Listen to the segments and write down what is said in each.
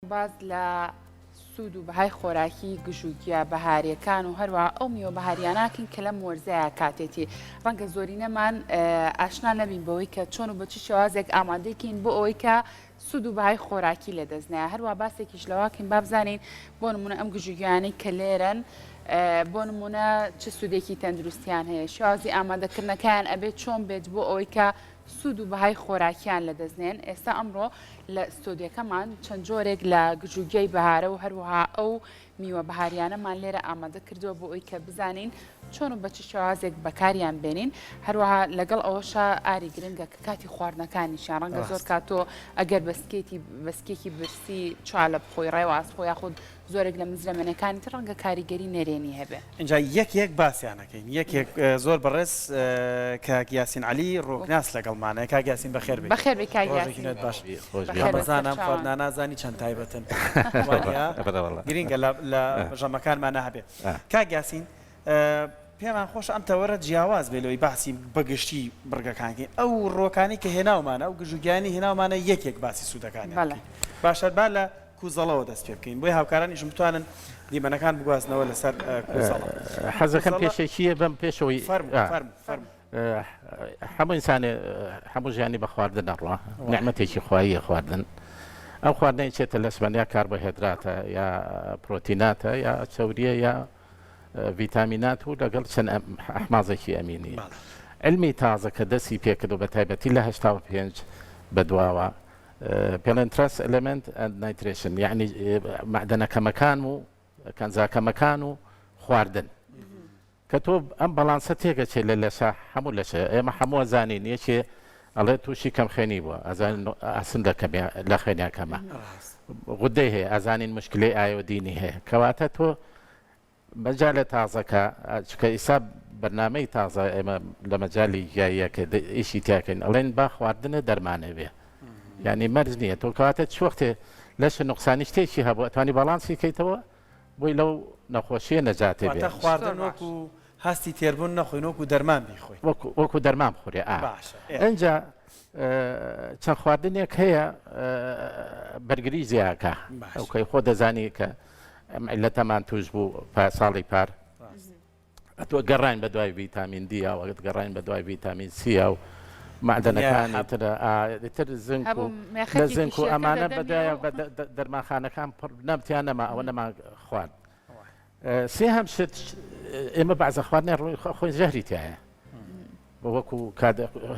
باس لە سوود و بەهای خۆراکی گژوگیا بەهاریەکان و هەروەها ئەو میوە بەهاریاناکەین کە لەم وەرزەیە کاتێتی ڕەنگە زۆرینەمان ئاشنا نەبین بەوەی کە چۆن و بە چ شێوازێک ئامادەیکەین بۆ ئەوەی کە سوود و بەهای خۆراکی لەدەست نایە هەروە باسێکیش لەواکەین بابزانین بۆ نمونە ئەم گژوگیانەی کە لێرەن بۆ نمونە چ سوودێکی تەندروستیان هەیە شێوازی ئامادەکردنەکەیان ئەبێت چۆن بێت بۆ ئەوەی کە سوود و بەهای خۆراکیان لەدەست نێن، ئێستا ئەمڕۆ لە ستۆدیۆکەمان چەند جۆرێک لە گژوگیای بەهارە و هەروەها ئەو میوە بەهاریانەمان لێرە ئامادە کردووە بۆ ئەوی کە بزانین چۆن و بە چ شێوازێک بەکاریان بێنین هەروەها لەگەڵ ئەوەشا ئاری گرنگە کە کاتی خواردنەکانیشیان ڕەنگە زۆر کات تۆ ئەگەر بەسکێتی بەسکێکی برسی چوالە بخۆی ڕێواس خۆ یاخود زۆرێک لە مزرەمەنەکانی تر ڕەنگە کاریگەری نەرێنی هەبێ. ئینجا یەک یەک باسیان ئەکەین یەک یەک زۆر بەڕێز کاک یاسین عەلی ڕۆکناس لەگەڵمانە کاک یاسین بەخێر بێی بەخێر بێی کاک ڕۆژێکی یاسین نوێت باش خۆش بێ بەخێر بێ بەزانە ئەم سەرچاوان. خواردنانە زانی چەند تایبەتن وانە بەڵێ وەڵا گرینگە لە لە ژەمەکانمانا هەبێ کاک یاسین پێمان خۆشە ئەم تەوەرە جیاواز بێ لەوەی باسی بەگشتی بڕگەکان کەین ئەو ڕووەکانەی کە هێناومانە ئەو گژوگیانەی هێناومانە یەک یەک باسی سوودەکانیان بەڵێ. بکەین باشە با لە کوزەڵەوە دەست پێ بکەین بۆیە هاوکارانیشم بتوانن دیمەنەکان بگوازنەوە لەسەر کوزەڵە. حەزەکەم کوزەڵە پێشەکییە بەم پێشەوەی فەرموو فەرموو فەرموو. هەموو ئینسانێ هەموو ژیانی بە خواردن ئەڕوا نیعمەتێکی خواییە خواردن ئەم خواردنەی چێتە لەشمان یا کاربۆهێدراتە یا پرۆتیناتە یا چەوریە یا ڤیتامینات و لەگەڵ چەند ئەحمازێکی ئەمینی. عیلمی تازە کە دەستی پێکرد و بە تایبەتی لە 85 بەدواوە پێڵێن trace element and nutrition یعنی مەعدەنە کەمەکان و کانزا کەمەکان و خواردن کە تۆ ئەم بەڵانسە تێگەچێت لە لەشە هەموو لەشە ئێمە هەمووە زانین یەکێ ئەڵێ تووشی کەمخوێنی بووە ئەزانین ئاسن لە کەمیا لە خوێنیا کەمە غودەی هەیە ئەزانین مشکلەی ئایۆدینی هەیە کەواتە تۆ مەجالە تازەکە چکە ئیسا بەرنامەی تازە ئێمە لە مەجالی گیاییە کە ئیشی تیاکەین ئەڵێن با خواردنە دەرمانە بێ یعنی مەرج نییە تۆ کەواتە چ وەختێ لەش نقصانی شتێکی هەبوو ئەتوانی باڵانسی کەیتەوە بۆی لەو نەخۆشیە نەجاتێ بێ واتە خواردن وەکو هەستی تێربوون نەخۆین وەکو دەرمان بیخۆین. وەکو وەکو دەرمان بخورێ ئا باشە ئێ. ئینجا چەند خواردنێک هەیە بەرگری زیاکە باشە. ئەو کەی خۆ دەزانی کە ئەم عیلەتەمان توش بوو پا ساڵی پار ڕاست. ئەتۆ گەڕاین بە دوای ڤیتامین دی یا وەگەت گەڕاین بە دوای ڤیتامین سی یا و دنیای مەعدەنەکانی حەب. تر ئا تر زنک و هەبوو لە مێخەکێکی زنک و شێکە لە ئەمانە بە دوایە دەمیەوە. بە دەرمانخانەکان پڕ نەمتیان نەما ئەوە نەما خوارد. سێهەم شت ئێمە بەعزە خواردنێ ڕووی خۆی ژەهری تایە وەکو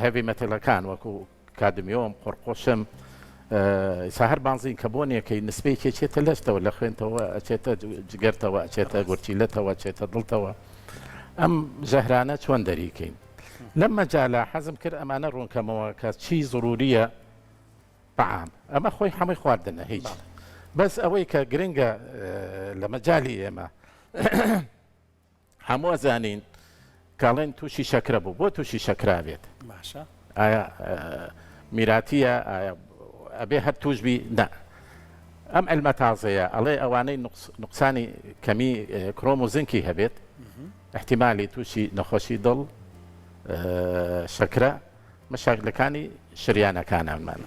heavy metal ەکان وەکو کادمیۆم قڕقۆشم سا هەر بانزین کە بۆنێکەی نسبەیەکی چێتە لەشتەوە لە خوێنتەوە ئەچێتە جگەرتەوە ئەچێتە گورچیلەتەوە چێتە دڵتەوە ئەم ژەهرانە چۆن دەریکەین لەم مەجالە حەزم کرد ئەمانە ڕوونکەمەوە کە چی زروریە طعام ئەمە خۆی حەمەی خواردنە هیچ بەس ئەوەی کە گرنگە لە مەجالی ئێمە هەموو ئەزانین کاڵێن تووشی شەکرە بوو بۆ تووشی شەکرا بێت باشە ئایا میراتیە ئایا ئەبێ هەر توش بی نا ئەم علمە تازەیە ئەڵێ ئەوانەی نقصانی کەمی کرۆم و زنکی هەبێت احتیمالی تووشی نەخۆشی دڵ شەکرە مەشاکلەکانی شریانەکانمان.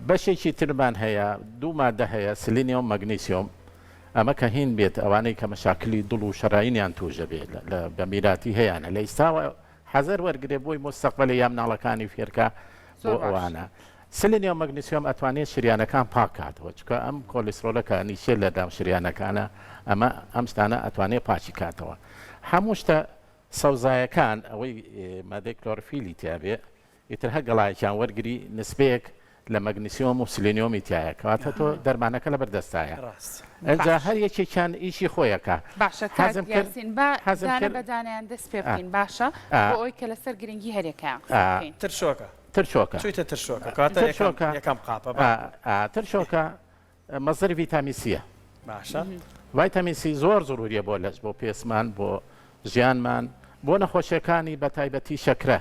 بەشێکی ترمان هەیە دوو مادە هەیە سلینیۆم مەگنیسیۆم ئەمە کە هین بێت ئەوانەی کە مەشاکلی دڵ و شەراینیان تووشە بێت بە میراتی هەیانە لە ئیستاوە حەزەر وەرگێ بۆی مستەقبلی یا مناڵەکانی فێرکە بۆ ئەوانە سلینیۆم مەگنیسیۆم ئەتوانێت شریانەکان پاکاتەوە چکە ئەم کۆلیسترۆلەکە نیشێ لە دام شریانەکانە ئەمە ئەم شتانە ئەتوانێت پاکی کاتەوە هەموو شتە سەوزایەکان ئەوەی مادەی کلۆرفیلی تیابێ ئیتر هەر گەڵایەکیان وەرگری نسبەیەک لە مەگنیسیۆم و سلینیۆمی تیایە کەواتە تۆ دەرمانەکە لەبەر دەستایە ڕاست ئەجا باش هەر یەکێکیان ئیشی خۆیەکە باشە کاک حەزم کرد یاسین با حەزم دانە کرد بە دانەیان دەست پێ ئا بکەین باشە ئا بۆ ئەوەی کە لەسەر گرنگی هەریەکەیان قسە ئا بکەین. ترشۆکە ترشۆکە چوویتە ترشۆکە کەواتە یەکەم ترشۆکە یەکەم قاپە با ئا ئا ترشۆکە مەسدەری ڤیتامین سیە. باشە. ڤیتامین سی زۆر زروریە بۆ لەش بۆ پێستمان بۆ ژیانمان بۆ نەخۆشیەکانی بە تایبەتی شەکرە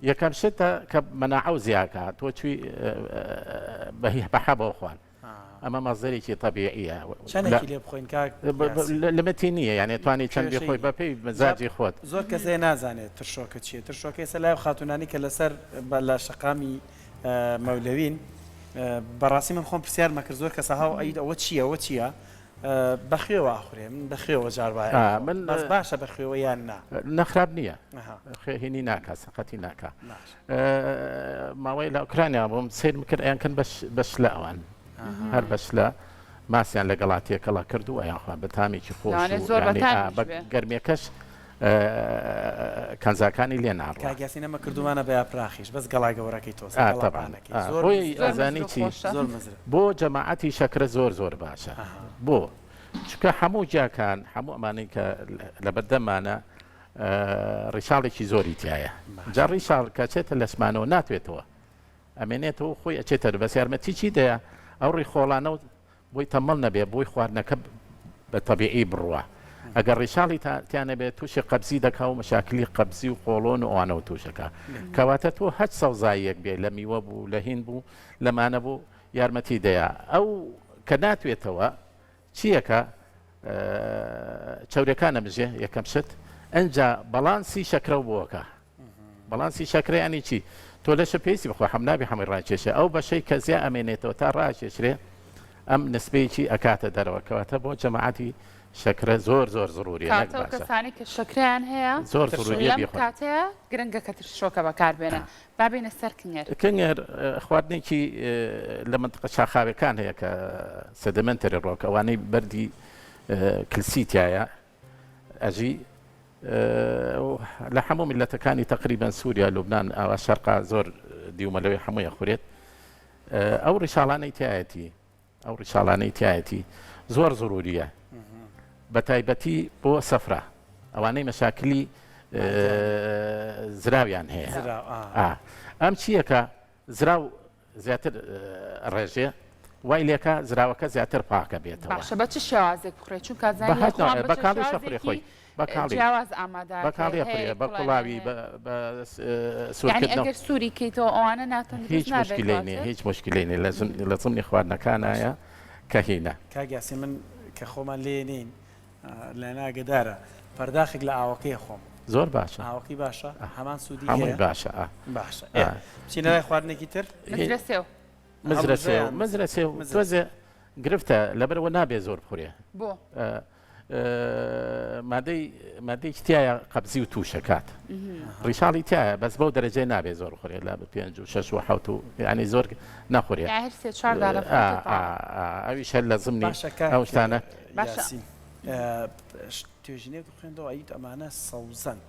یەکەم شتە کە مەناعە و زیاکە تۆ چوی بە حەبەوە خوان ئەمە مەسدەرێکی تەبیعیە چەندێکی لێ بخۆین کاک یاسین؟ لمتی نییە یانێ توانی چەند کێشەی بخۆی نییە. بەپێی مزاجی خۆت. زۆر کەس هەیە نازانێت ترشۆکە چییە ترشۆکە ئێستا لای ئەو خاتوونانەی کە لەسەر لە شەقامی مەولەوین. بەڕاستی من خۆم پرسیارمە کرد زۆر کەسە هاو ئەید ئەوە چییە ئەوە چییە بە خوێوە ئەخورێ من بە خوێوە جار وایە ئا من بەس باشە بە خوێوە یان نا؟ نە خراپ نییە ئەها. خوێ هینی ناکا سەقەتی ناکا باشە. ماوەی لە ئۆکرانیا بووم سەیرم کرد ئەیان کەن بە شلە ئەوان هەر بە شلە ماسیان لەگەڵا تێکەڵە کرد و ئەیان خوارد بە تامێکی خۆش لەوانەیە و زۆر یانی ئا بەتامیش بە بێ. گەرمیەکەش کانزاکانی لێ ناڕوا. کاک یاسین ئەمە کردوومانە بە یاپراخیش بەس گەڵا گەورەکەی تۆزە ئا گەڵا تەبعەن پانەکەی ئا زۆر بۆیە مزرە زۆر ئەزانی مزر و چی خۆشە. زۆر مزرە. بۆ جەماعەتی شەکرە زۆر زۆر باشە ئەها. بۆ چونکە هەموو گیاکان هەموو ئەمانەی کە لەبەردەممانە ڕیشاڵێکی زۆری تیایە جا باشە. ڕیشاڵ کە چێتە لەشمانەوە ناتوێتەوە ئەمێنێتەوە خۆی ئەچێتە بەس یارمەتی چی دەیە ئەو ڕیخۆڵانە و بۆی تەمەڵ نەبێ بۆی خواردنەکە بە تەبیعی بڕوا ئەگەر ڕیشاڵی تیا نەبێ توشی قەبزی دەکا و مەشاکلی قەبزی و قۆڵۆن و ئەوانەوە توشەکا کەواتە تۆ هەچ سەوزاییەک بێ لە میوە بوو لە هین بوو لەمانە بوو یارمەتی دەیا ئەو کە ناتوێتەوە چیەکە چەورەکان ئەمژێ یەکەم شت ئەنجا بەڵانسی شەکرەو بۆکە بەڵانسی شەکرە یانی چی؟ تۆ لەشە پێویستی بەخۆ حەم نابێ حەمەی ڕاکێشێ ئەو بەشەی کە زیا ئەمێنێتەوە تا ڕاکێشرێ ئەم نسبەیەکی ئەکاتە دەرەوە کەواتە بۆ جەماعەتی شەکرە زۆر زۆر زڕوریە نەک کاتە و باشە کەسانی کە شەکرەیان هەیە زۆر زڕوریە لەم بیخۆن. کاتەیە گرنگە کە ترشۆکە بەکاربێنن با بێینە سەر کنگەر. کنگەر خواردنێکی لە مەنتقە شاخاوێکان هەیە کە sedimentary rock ئەوانەی بەردی کلسی تایە ئەژی لە هەموو میللەتەکانی تەقریبەن سووریا لوبناان ئاوا شەرقا زۆر دیومە لەوێ هەمووی ئەخورێت ئەو ڕیشاڵانەی تایەتی ئەو ڕیشاڵانەی تایەتی زۆر زروریە بە تایبەتی بۆ سەفرا ئەوانەی مەشاکلی زراویان هەیە ئەم چیەکە زراو زیاتر ڕێژێ وای لێکا زراوەکە زیاتر پاکە بێتەوە. باشە بە چ شێوازێک بخورێت چونکە بە زانی هەر خۆمان نەوعێ بە بە چەند کاڵیش ئەخورێ خۆی شێوازێکی بە کاڵی جیاواز ئامادە بە ئەکرێت کاڵی ئەخورێ هەیە بە کوڵاویان کوڵاوی هەیە بە بە یعنی سوورکردنەوە ئەگەر سووری کەیتەوە ئەوانە ناتەندروست هیچ نابێت مشکلەی نییە دواتر هیچ مشکلەی نییە لە زم لە زمنی باشە خواردنەکانایە کە هینە. کاک یاسین من کە خۆمان لێ نین لایەنە ئاگەدارە پەرداخێک لە ئاوەکەی ئەخۆم. زۆر باشە. ئاوەکەی باشە؟ هەمان سوودی هەمووی هەیە؟ باشە ئا. باشە ئێ بچینە لای خواردنێکی تر. مزرە سێو. مزرە سێو مزرە سێو تۆزێ گرفتە لەبەرەوە نابێ زۆر بخورێ. بۆ؟ مادەی مادەیەکی تایە قەبزی و تووشەکات ڕیشاڵی تایە بەس بەو دەرەجەی نابێ زۆر بخورێ لە پێنج و شەش و حەوت و یعنی زۆر نەخورێ هەر سێ چوار دانە بخۆیت و تەواو. ئەویش هەر لە زمنی باشە کاک ئەو شتانە. باشە. یاسین توێژینەوەک خوێندەوە ئەیوت ئەمانە سەوزەن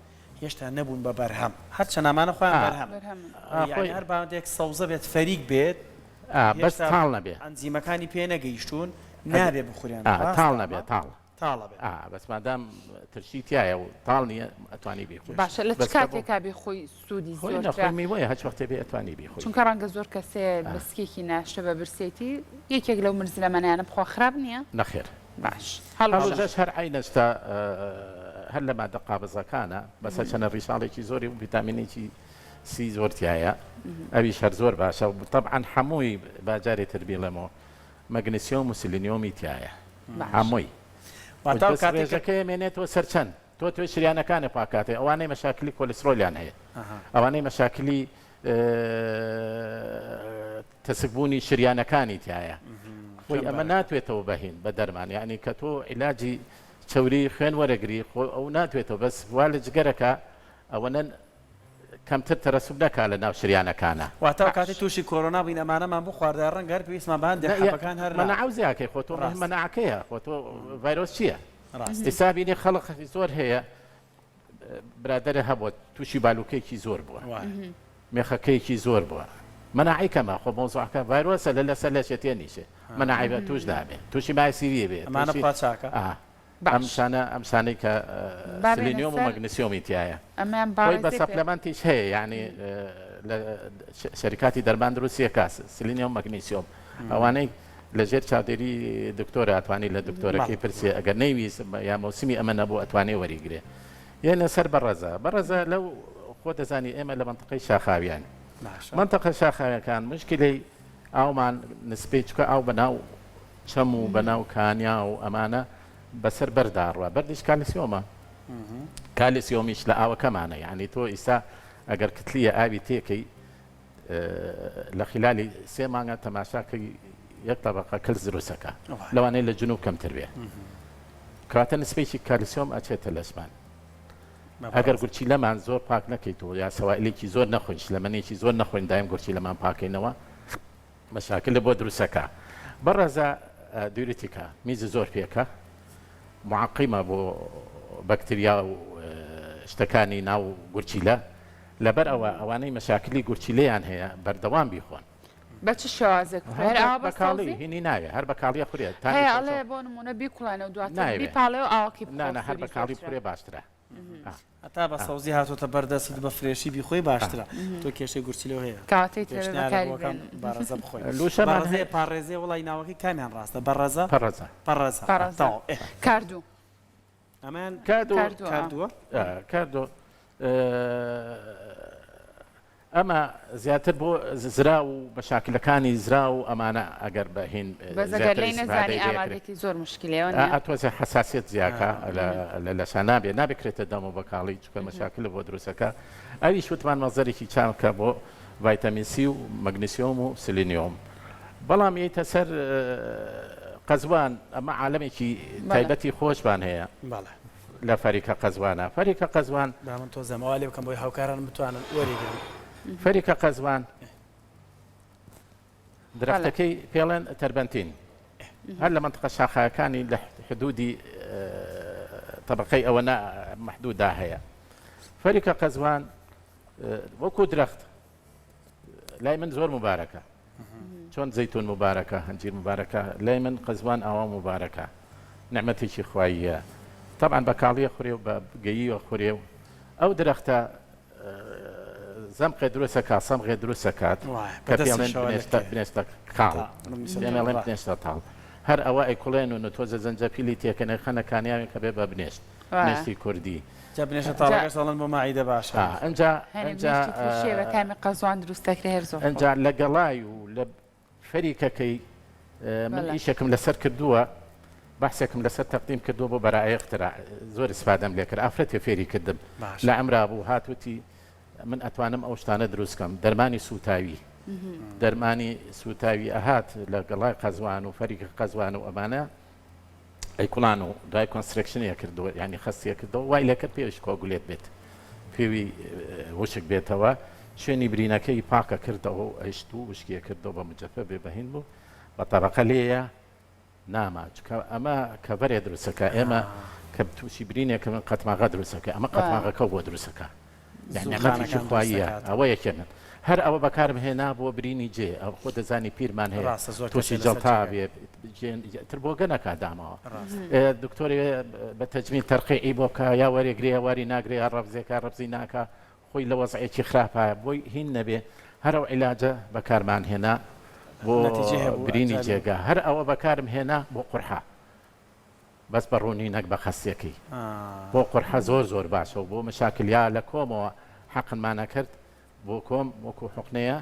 هێشتا نەبوون بە بەرهەم هەرچەند ئەمانە خۆیان بەرهەمن بەرهەمن. یعنی خۆی هەر باندێک سەوزە بێت فەریک بێت بەس هێشتا تاڵ نەبێ. ئەنزیمەکانی پێ نەگەیشتوون ئەگەر نابێ بخورێن تاڵ ڕاستە نەبێ ئەمە؟ تاڵ. تاڵە بێت. ئا بەس مادام ترشی تیایە و تاڵ نییە ئەتوانی بیخۆی. باشە لە چ بەس کە بۆ کاتێکا بیخۆی سوودی خۆی زۆرترە؟ نەخۆی میوەیە هەچ وەختێ بێ ئەتوانی بیخۆی. چونکە ڕەنگە زۆر کەسێ بسکێکی ناشتە بە برسێتی یەکێک لەو مرزلەمەنیانە بخوا خراپ نییە؟ نەخێر. باش هەڵوژە. هەڵوژەش هەر عەینە شتە هەر لە مادە قابزەکانە بەس هەرچەنە ڕیشاڵێکی زۆری و ڤیتامینێکی سی زۆر تیایە ئەویش هەر زۆر باشە و تەبعەن حەمووی با جارێ تر بیڵێمەوە مەگنسیۆم و سلینیۆمی تیایە حەمووی واتا ئەو بەس کاتێک کە ڕێژەکەی ئەمێنێتەوە سەر چەند تۆ توێ شریانەکانی پاکاتێ ئەوانەی مەشاکلی کۆلیسترۆلیان هەیە ئەوانەی مەشاکلی تەسکبوونی شریانەکانی تایە خۆی ئەمە ناتوێتەوە بەهین بە دەرمان یعنی کە تۆ عیلاجی چەوری خوێن وەرەگری خۆ ئەو ناتوێتەوە بەس وا لە جگەرەکە ئەوەنە کەمتر تەرەسوب نەکا لە ناو شریانەکانا. واتە ئەو باش. کاتەی تووشی کۆرۆنا بووین ئەمانەمان بخواردایە ڕەنگە هەر پێویستمان بە هەندێک نە یە حەبەکان هەر نا. مەناعە و زیاکەی خۆ تۆ مهم ڕاستە. مەناعەکەیە خۆ تۆ ڤایرۆس چییە؟ ڕاستە. ئیستا بینی خەڵق زۆر هەیە برادەرە هەبووە تووشی بالوکەیەکی زۆر بووە وایە. مێخەکەیەکی زۆر بووە مەناعەی کەمە خۆ مەوزوعەکە ڤایرۆسە لە لەسەر لەشێ تێ نیشێ مەناعەی بە تووش نابێ تووشی مایسیری بێ ئەمانە تووشی بخوا چاکە. ئا ئەم باش. شتانە ئەم شتانەی کە با بێنە سلینیۆم و سەر مەگنسیۆمی تیایە ئەمەیان خۆی بە باڕێزێ پێ. supplement یش هەیە یعنی لە شەریکاتی دەرمان دروستی ئەکا سلینیۆم مەگنیسیۆم ئەوانەی لە ژێر چاودێری دکتۆرە ئەتوانی لە دکتۆرەکەی پرسێ ئەگەر نەیویست یا مەوسمی ئەمە نەبوو ئەتوانێ وەریگرێ یەنە سەر بەڕەزە بەڕەزە لەو خۆ دەزانی ئێمە لە مەنتقەی شاخاویان باشە. مەنتقە شاخاویەکان مشکلەی ئاومان نسبەی چکە ئاو بەناو چەم و بەناو کانیا و ئەمانە بەسەر بەردا ڕوا بەردیش کالیسیۆمە کالیسیۆمیش لە ئاوەکەمانە یعنی تۆ ئیستا ئەگەر کتلیە ئاوی تێکەی. لە خلالی سێ مانگە تەماشاکەی یەک تەبەقە کلس دروستەکە لەوانەیە لە جنوب کەمتر بێ کەواتە نسبەیەکی کالیسیۆم ئەچێتە لەشمان ئەگەر گورچیلەمان زۆر پاک نەکەیتەوە یا سەوائلێکی زۆر نەخۆین شلەمەنێکی زۆر نەخۆین دایم گورچیلەمان پاکەینەوە مەشاکلە بۆ دروسەکا بەڕێزە diuretic ە میز زۆر پێکە معقیمە بۆ بەکتریا و شتەکانی ناو گورچیلە لەبەر ئەوە ئەوانەی مەشاکلی گورچیلەیان هەیە بەردەوام بیخۆن. بە چ شێوازێک بخورێ؟ هەر ئاوا بە بەکاڵی سەوزی؟ هینی ناوێ هەر بە کاڵیە خورێ تامی هەیە سەوزە ئەڵێ بۆ نموونە بیکوڵێنە و دواتر نایەوێ بیپاڵێ و ئاوەکەی بخۆ نا نا هەر سوودی بە کاڵی زۆرترە. بخورێ باشترە. هەتا بە سەوزی هاتۆتە بەر دەستت بە fresh ی بیخۆی باشترە تۆ کێشەی گورچیلەو هەیە کەواتە ئیتر ئەبێ پێشنیارە بەکاری بۆ کەم بێنم. بەڕەزە بخۆی لوشەمان بەڕەزەیە هەیە. پاڕێزەیە وەڵای ناوەکەی کامیان ڕاستە بەڕەزە پەڕەزە. پەڕەزە پەڕەزە تەواو ئێ کاردوو. ئەمەیان کاردۆ کاردووە. کاردووە کاردۆ ئەمە زیاتر بۆ زراو و مەشاکلەکانی زراو و ئەمانە ئەگەر بە هین بەس ئەگەر زیاتر لێی نەزانی ئیستفادەی لێ کرێ ئامادەکی زۆر مشکلەیە وەنیە؟ ئا تۆزێ حەساسیەت زیاکا لە لە لەشا نابێ نابێ کرێتە دەم و بەکاڵی چونکە مەشاکل بۆ دروستەکا ئەویش وتمان مەسدەرێکی چاکە بۆ ڤایتامین سی و مەگنیسیۆم و سلینیۆم بەڵام یەیتە سەر قەزوان ئەمە عالەمێکی بەڵێ. تایبەتی خۆشمان هەیە بەڵێ. لە فەریکە قەزوانە فەریکە قەزوان. با من تۆزێ ئەوە لێ بکەم بۆی هاوکارانم بتوانن وەریگرن. فەریکە قەزوان بەڵێ. درەختەکەی پێڵێن تەربەنتین هەر لە مەنتقە شاخاکانی لە حدودی تەبەقەی ئەوەنە مەحدودا هەیە فەریکە قەزوان وەکو درەخت لای من زۆر موبارەکە چۆن زەیتون موبارەکە هەنجیر موبارەکە لای من قەزوان ئاوا موبارەکە نعمەتێکی خواییە طبعا بە کاڵیە خورێ و بە گەییوە خورێ و ئەو درەختە زەمقێ دروستەکە سەمغێ دروستەکات کە پێڵێن بنێشتە بنێشتە کاڵ پێڵێن بنێشتە تاڵ هەر ئەوە ئەیکوڵێن و تۆزە زەنجەفیلی تێکەنە خەنە کانیاوێک کە بێ بە بنێشت بنێشتی کوردی جا بنێشتە تاڵەکەش دەڵێن بۆ مەعیدە باشە. ئنجا هەنێ ئنجا بنێشتی تریش هەیە بە تامی قەزوان دروست دەکرێ هەر زۆر ئنجا خۆشە. لە گەڵای و لە فەریکەکەی من بەڵێ. ئیشێکم لەسەر کردووە بەحسێکم لەسەر تەقدیم کردووە بۆ بەرائەی اختراع زۆر ئیسفادەم لێ کرد ئافرەتێ فێری کردم باشە. لە عەمرا بوو هات وتی من ئەتوانم ئەو شتانە دروست کەم دەرمانی سووتاوی دەرمانی سووتاوی ئەهات لە گەڵای قەزوان و فەریکە قەزوان و ئەمانە ئەیکوڵان و دوای constriction ی ئەکردەوە یانی خەستی ئەکردەوە وای لێکرد پێویش coagulate بێت پێوی وشک بێتەوە شوێنی برینەکەی پاکە کردەوە و ئەیشت و وشکی ئەکردەوە بە مجەفە بێ بەهین بوو بە تەبەقە لێیە ناما چکە ئەمە کەڤەرێ دروستەکە ئێمە کە تووشی برینێکە من قەتماغە دروستەکە ئەمە قەتماغەکە بۆ دروستەکە نیعمەتێکی خواییە ئەوە یەکێ من هەر ئەوە بەکارم هێنا بۆ برینی جێ ئەو خۆ دەزانی پیرمان هەیە ڕاستە زۆر تووشی کەسێ لەسەر جەڵتا جێگە. بێ تر بۆگە نەکا داماوە دکتۆرێ بە تەجمیل تەرقیعی بۆ بکا یا وەرێگرێ یا واری ناگرێ یا ڕەفزێکا ڕەفزی ناکا خۆی لە وەزعێکی خراپایە بۆی هین نەبێ هەر ئەو عیلاجە بەکارمان هێنا بۆ نەتیجەی هەبوو برینی ئەنجامی جێگا هەر ئەوە بەکارم هێنا بۆ قورحە بەس بە ڕوونی نەک بە خەستیەکەی بۆ قورحە زۆر زۆر باشە و بۆ مشاکل یا لە کۆمەوە حەقنمان ئەکرد بۆ کۆم وەکو حوقنەیە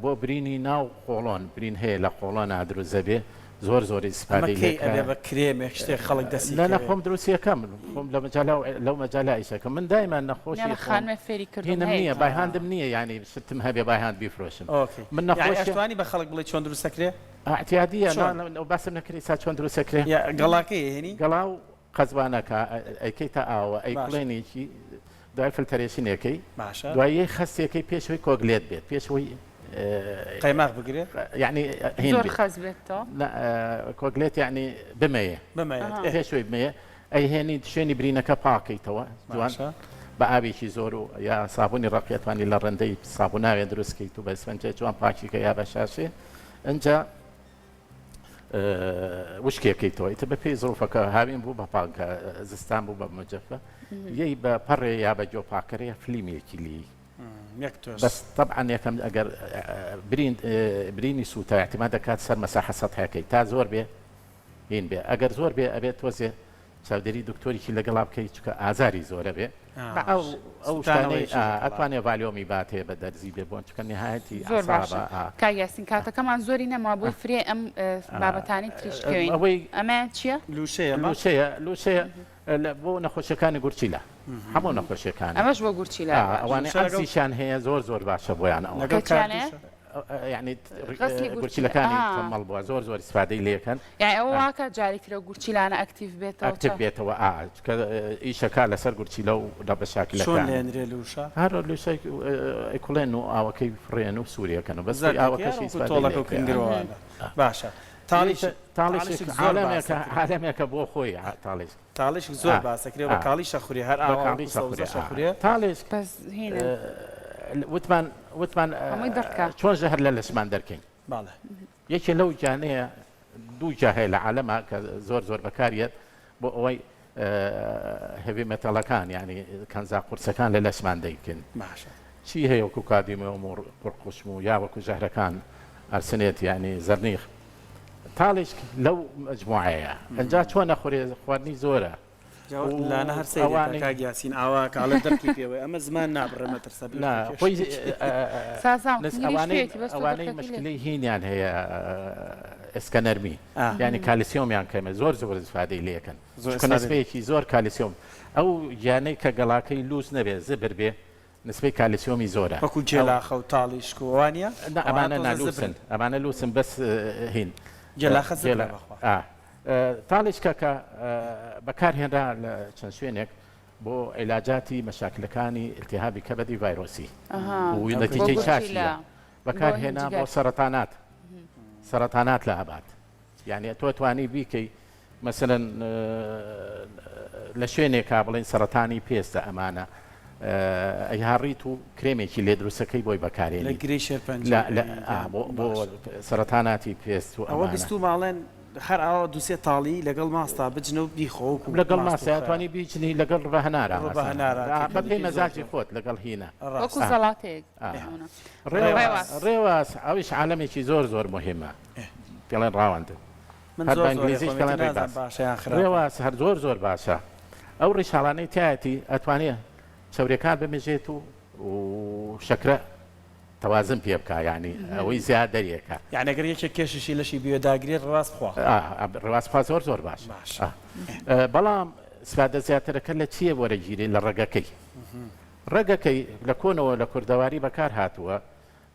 بۆ برینی ناو قۆڵۆن برین هەیە لە قۆڵۆنا دروست دەبێ زۆر زۆر ئەمە ئیسفادەی کەی لێکرا ئەبێ بە کرێمێک شتێک خەڵک دەستی نا نا کەوێ؟ خۆم دروستی ئەکەم خۆم لە مەجالا لەو مەجالا ئیش ئەکەم من دایما نەخۆشی نێڵە خۆم خانمێ فێری کردم هینم هەیە نییە تۆ. بایهاندم نییە یانی شتم هەبێ بایهاند بیفرۆشم okay من یانی نەخۆشی ئەشتوانی بە خەڵک بڵێی چۆن دروست ئەکرێ؟ ئەعتیادیە چۆن؟ نا نا باسم نەکرد ئیستا چۆن دروست ئەکرێ؟ یا گەڵاکەی ئەهێنی؟ گەڵا و قەزوانەکە ئەیکەیتە ئاوە باشە. ئەیکوڵێنیی دوای filtration ەکەی باشە. دوایی خەستێکەی پێش ئەوەی coagulate بێت پێش ئەوەی قەیماخ بگرێ؟ یعنی هین زۆر بێت خەست بێتەوە؟ نا coagulate یعنی بمەیە بمەیەت ئەها. ئێ. پێش ئەوەی بمەیە ئەیهێنیت شوێنی برینەکە پاکەیتەوە جوان باشە. بە ئاوێکی زۆر و یا سابوونی ڕەقی ئەتوانی لە ڕەندەی سابووناوێ دروست کەیت و بە ئیسفەنجێ جوان پاکی کە یا بە شاشێ ئنجا وشکێکەیتەوە ئیتر بە پێی زروفەکە هاوین بوو بە پانکە زستان بوو بە مجەفە یەی بە پەڕێ یا بە گۆ پاکەرێ فلیمێکی لی یەک تۆز بەس طبعا یەکەم ئەگەر برین برینی سووتە احتمال دەکات سەر مەساحە سەتحەکەی تا زۆر بێ هین بێ ئەگەر زۆر بێ ئەبێت تۆزێ چاودێری دکتۆریکی لەگەڵا بکەی چونکە ئازاری زۆرە بێ ئەو ئەو شتانەی ئەتوانێ ڤالیۆمی باتێ بە دەرزی بێ بۆن چونکە نهایەتی زۆر باشە ئەعسابە ئا. کاک یاسین کاتەکەمان زۆری نەما بۆی فرێ ئەم بابەتانەی تریش بکەوین ئەوەی ئەمەیان چییە؟ لوشەیە ئەمە؟ لوشەیە لوشەیە لە بۆ نەخۆشیەکانی گورچیلە. هەموو نەخۆشیەکانی. ئەمەش بۆ گورچیلە. ئا ئەوانەی عەجزیشیان هەیە زۆر زۆر باشە بۆیان ئەوە. لەگەڵ کاردوشە. یانی غەسلی گورچیلە گورچیلەکانی ئا. تەمەڵ بووە زۆر زۆر ئیسفادەی لێکەن. یانی ئەوە واکا جارێکی تر ئەو گورچیلانە active بێتەوە active بێتەوە ئا چونکە ئیشەکا لەسەر گورچیلە و لە چۆن مەشاکلەکانی. لێنرێ لوشە؟ هەر لوشە ئەیکوڵێن و ئاوەکەی فڕێن و سووری ئەکەن و بەس خۆی زەردەکەی هەر ئاوەکەشی وەکو ئیسفادەی تۆڵەکە و لێکرێ. کنگرۆوانە. باشە تاڵیشک تاڵیشک تاڵیشک زۆر باس عالەمێکە ئەکرێ. عالەمێکە بۆ خۆی تاڵیشک. تاڵیشک زۆر باس ئەکرێ بە کاڵی شەخورێ هەر بە ئاوا کاڵی وەکو شەخورێ سەوزە شەخورێ. تاڵیشک بەس هینە. وتمان وتمان هەمووی دڕکە. چۆن ژەهر لە لەشمان دەرکەین؟ بەڵێ. یەکێ لەو گیانەیە دوو گیا هەیە لە عالەما کە زۆر زۆر بەکاریەت بۆ ئەوەی heavy metal ەکان یانی کەنزا قورسەکان لە لەشمان دەیکەن. باشە. چی هەیە وەکو کادیمۆم و قوڕقوشم و یا وەکو ژەهرەکان arsenic یانی زەرنیخ. تاڵیشک لەو مەجموعەیە ئەنجا چۆن ئەخورێ خواردنی زۆرە جا لانە هەر سەیرێکە ئەوانەی کاک یاسین ئاوا کە ئەڵێ دڕکی پێوەیە ئەمە زمان نابڕێ مەترسە نا بیرکە خۆی کێشەیەکی. سازان نس کنگریش ئەوانەی پێیەتی بەس تۆ ئەوانەی دڕکەکەی لێ مشکلەی هینیان هەیە ئێسکە نەرمی ئا. یانی کالیسیۆمیان کەمە زۆر زۆر ئیسفادەی لێکەن زۆر چونکە ئیسفادەی نسبەیەکی زۆر کالیسیۆم ئەو گیانەی کە گەڵاکەی لووس نەبێ زبر بێ نسبەی کالیسیۆمی زۆرە وەکو ئەو گێلاخە و تاڵیشک و ئەوانە؟ نا ئەوانە ئەمانە نا تۆزە لووسن زبرن. ئەمانە لووسن بەس هین گێلاخە زبرە گێلا بەخوا. ئا تاڵیچکە کە بەکار هێنرا لە چەند شوێنێک بۆ عیلاجاتی مەشاکلەکانی ئیلتیهابی کەبەدی ڤایرۆسی و بۆ نەتیجەی چاکی گورچیلە بەکار بۆ هێنا بۆ جگەر. سەرەتانات سەرەتانات لە ئاباد یعنی تۆ توانی بیکەی مەسەلەن لە شوێنێکا بڵێن سەرەتانی پێستە ئەمانە ئەیهاڕیت و کرێمێکی لێ دروستەکەی بۆی لە بەکارێنیت گرێی شێرپەنجە لە و لە گرێی ئا دەم بۆ بۆ باشە. سەرەتاناتی پێست و ئەوە ئەمانە. بیستوومە ئەڵێن هەر ئاوا دوو سێ تاڵی لەگەڵ ماستا بجنە و بیخۆ وەکوو لەگەڵ ماست و ماستا خەیار. توانی بیچنی لەگەڵ ڕبە هەنارا ڕبە مەسەلەن هەنارا ئا تێکەڵی بەپێی کەی زۆر مەزاجی زۆر خۆت لەگەڵ هینە وەکوو ڕاستە. ئا زەڵاتەیەک ئا نموونە. ڕێواس ڕێواس. ڕێواس ئەویش عالەمێکی زۆر زۆر موهیمە پێڵێن ڕاوەند. من هەر زۆر بە زۆرێ ئینگلیزیش خۆم پێڵێن ئیتر نازانم ڕێباز. باشە یان خراپە. ڕێواس هەر زۆر زۆر باشە ئەو ڕیشاڵانەی تیایەتی ئەتوانێ چەوریەکان بمژێت و و شەکرە تەوازن پێ بکا یانی ئەوەی زیاد دەرێکا. یانی ئەگەر یەکێک کێشیشی لەشی بوێ داگرێت ڕێواس بخوا. ئا ڕێواس بخوا زۆر زۆر باشە. باشە. بەڵام ئیسفادە زیاترەکە لە چییە وەرەگیرێ لە ڕەگەکەی. ڕەگەکەی لە کۆنەوە لە کوردەواری بەکار هاتووە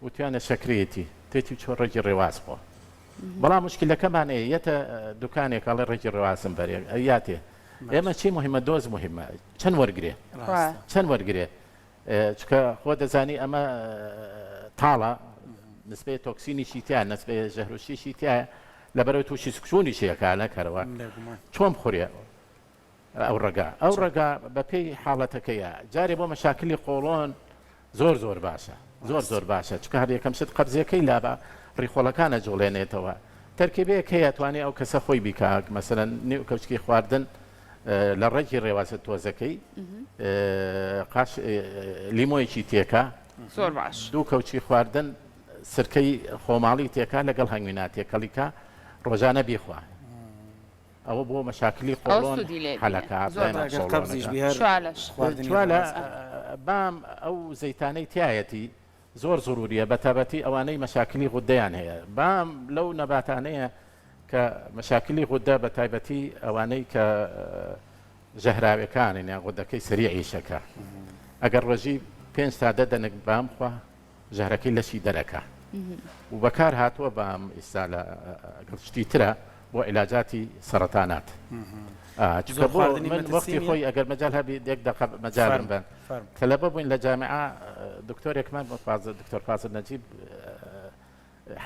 وتویانە شەکرەیەتی تێتی بچۆ ڕەگی ڕێواس بۆ بەڵام مشکلەکەمان ئەیە یەتە دوکانێک ئەڵێ ڕەگی ڕێوازم بەرێ ئەیاتێ ئێمە چی مهمە dose مهمە چەند وەرگێ چەند وەرگێ چکە خۆ دەزانی ئەمە تاڵە نسبەیە تۆکسینیشی تیا نسبەیە ژەهروشیشی تایە لەبەرەوە تووشی سکچوونی شەکە نەکەرەوە چۆن بخورێ ئەو ڕەگە ئەو ڕەگە بە پێی حاڵەتەکەیە جارێ بۆ مەشاکلی قۆڵۆن زۆر زۆر باشە زۆر زۆر باشە چونکە هەر یەکەم شت قەبزیەکەی لابا ڕیخۆڵەکان ئەجوڵێنێتەوە تەرکیبەیەک هەیە توانێ ئەو کەسە خۆی بیکا مەسەلەن نیو کەوچکی خواردن لە ڕەگی ڕێواسە تۆزەکەی قاش لیمۆیەکی تێکا زۆر باش دوو کەوچی خواردن سرکەی خۆماڵی تێکا لەگەڵ هەنگوینا تێکەڵیکا ڕۆژانە بیخوا ئەوە بۆ مەشاکلی ئەوە قۆڵۆن سوودی لێ بینێ حەلەکە زۆر دایمە باش ئەگەر قەبزیش قۆڵۆنەکە. بی هەر چوالەش. خواردنی چوالە ڕێواس. بام ئەو زەیتانەی تیایەتی زۆر زروریە بەتابەتی ئەوانەی مەشاکلی غودەیان هەیە بام لەو نەباتانەیە کە مەشاکلی غودە بەتایبەتی ئەوانەی کە ژەهراوێکانن یان غودەکەی سەریع ئیشەکە ئەگەر ڕۆژی پێنج تا دە دەنک بام خوا ژەهرەکەی لەشی دەرەکا و بەکار هاتووە بەام ئیستا لە گەڵ شتی ترە بۆ عیلاجاتی سەرەتانات چونکە زۆر بۆ خواردنی من مەترسی وەختی نییە؟ خۆی ئەگەر مەجال هەبی یەک دەقە مەجالم فەرموو بەن فەرموو. تەلەبە بووین لە جامیعە دکتۆرێکمان بۆ فازل دکتۆر فازل نەجیب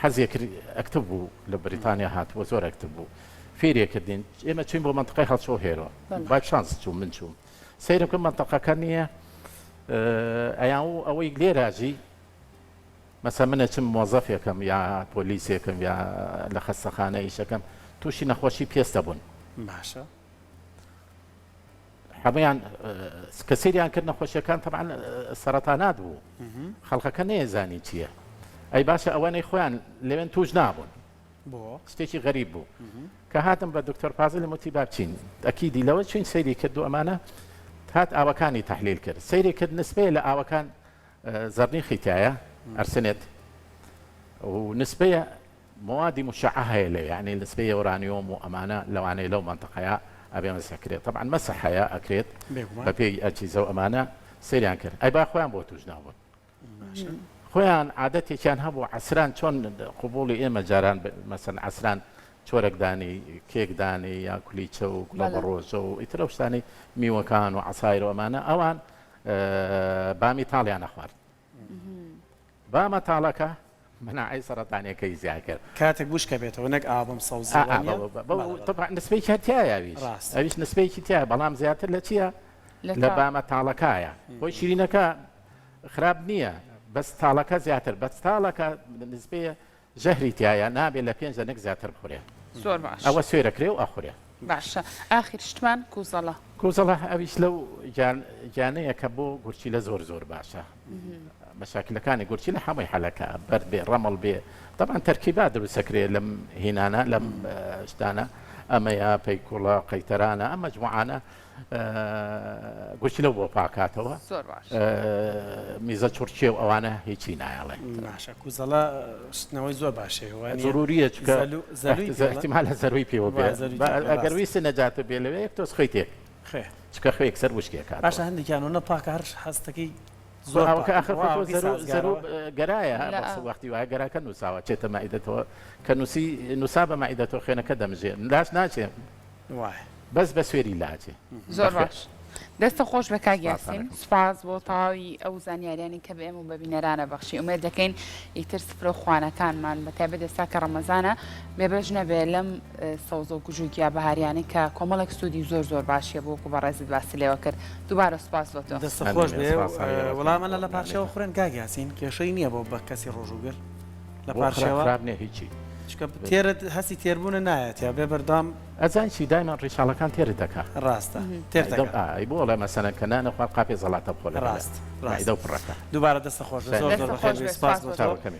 حەزی کرد active بوو لە بریتانیا هاتبوو زۆر active بوو فێری کردین ئێمە چوین بۆ مەنتقەی هەڵچۆ هێرۆ by chance چووم من چووم سەیرم کرد مەنتقەکە نییە ئەیان و ئەوەی لێراژی مەسە منە چم مۆزەفێکم یا پۆلیسێکم یا لە خەستەخانە ئیشەکەم تووشی نەخۆشی پێستە بوون باشە هەموویان کە سەیریان کرد نەخۆشیەکان تەبعەن سەرەتانات بوو خەڵکەکە نەیەزانی چییە ئەی باشە ئەوانەی خۆیان لەوێن توش نابوون شتێکی غەریب بوو کە هاتم بە دکتۆر فازلم وتی با بچین ئەکیدی لەوە چوین سەیری کرد و ئەمانە هات ئاوەکانی تحلیل کرد سەیری کرد نسبەیە لە ئاوەکان زەرنیخی تایە arsenic و نسبەیە موادی مشعە هەیە لێ یانی نسبەی یۆرانیۆم و ئەمانە لەوانەیە لەو مەنتەقەیە ئەبێ مەسح کرێت تەبعەن مەسح هەیە ئەکرێت بێگومان. بەپێی ئەجهیزە و ئەمانە سەیریان کرد ئەی با خۆیان بۆ توش نابوون خۆیان عادەتێکیان هەبوو عەسران چۆن قبوڵی ئێمە جاران مەسەن عەسران چۆرەک دانی کێک دانی یا کولیچە و گوڵە بەڵێ. بەڕۆژە و ئیتر ئەو شتانەی میوەکان و عەسایر و ئەمانە ئەوان بامی تاڵیان ئەخوارد بامە تاڵەکە مەناعەی سەرەتانیەکەی زیاد کرد. کاتێک وشکە بێتەوە نەک ئاوم سەوزی ئا وا ئا نیە؟ بە بە بەڵێ بەڵێ. تەبعەن نسبەیەکی هەر تیایە ئەویش ڕاستە. ئەویش نسبەیەکی تیایە بەڵام زیاتر لە چییە لە لە تاڵ. بامە تاڵەکایە خۆی شیرینەکە خراپ نییە بەس تاڵەکە زیاتر بەس تاڵەکە نسبەیە ژەهری تیایە نابێ لە پێنج دەنک زیاتر بخورێ. زۆر باش. ئەوە سوێرەکرێ و ئەخورێ. باشە ئاخیر شتمان کوزەڵە. کوزەڵە ئەویش لەو گیانەیە کە بۆ گورچیلە زۆر زۆر باشە مەشاکلەکانی گورچیلە هەمووی حەلەکە بەرد بێ ڕەمڵ بێ تەبعەن تەرکیبات دروستەکرێ لەم هینانە لەم شتانە ئەمەیە پەیکوڵە قەیتەرانە ئەم مەجموعانە گورچیلە بۆ پاکاتەوە زۆر باش میزە چڕچێ و ئەوانە هیچی نایەڵێ باشە کوزەڵە شتنەوەی زۆر باشێ زروریە چکە احتمالە زەروی پێوە بێ ئەگەر ویست نەجاتە بێ لەوێ یەک تۆز خوێی تێک چکە خوێ یەکسەر وشکێ کات باشە هەندێکیان نە پاکە هەر هەستەکەی زۆر ئەوکە ئاخر زەرو گەرایە وەختی وایە گەراکە نووساوە چێتە مەعیدەتەوە کە نووسی نووسا بە مەعیدەتەوە خوێنەکە دەمژێ لاش ناچێ وایە. بەس بە سوێری لاچێ. زۆر بەخێر. باش دەستت خۆش بێ کاک سپاستان یاسین ئەکەم. سوپاس بۆ تەواوی ئەو زانیاریانەی کە بە ئێمە و بە بینەرانە بەخشی ئومێد دەکەین ئیتر سفرە و خوانەکانمان بە تایبەت ئێستا کە ڕەمەزانە بێبەش نەبێ لەم اه، سەوزە و گژ و گیا بەهاریانەی کە کۆمەڵێک سوودی زۆر زۆر باشیە بۆ وەکو بەڕێزت باسی لێوە کرد دووبارە سوپاس بۆ تۆ. دەستت خۆش ئامین بێ سپاس هەر ئێوەش وەڵا ئەمە لە مەمنونم. پارچەوە خوڕێن کاک یاسین کێشەی نییە بۆ بە کەسی ڕۆژووگر لە بۆ خراپ پارچەوە خراپ نییە هیچی. چونکە تێرت هەستی تێربوونە نایەت یا بێ بەردەوام. ئەزانی چی دایمەن ڕیشاڵەکان تێرت دەکا. ڕاستە تێرت ئەی دڵ دەکا. ئا ئەی بۆ ئەڵێ مەسەلەن کە نانە خوارد قاپێ زەڵاتە بخۆ لەگەڵیا ڕاست ڕاست مەعیدەو پڕەکە. دووبارە دەستت خۆش بێ زۆر زۆر دەستت بەخێر خۆش بێی بێ سپاس سپاس بۆ بۆ تۆ. تۆ. چاوەکەمی.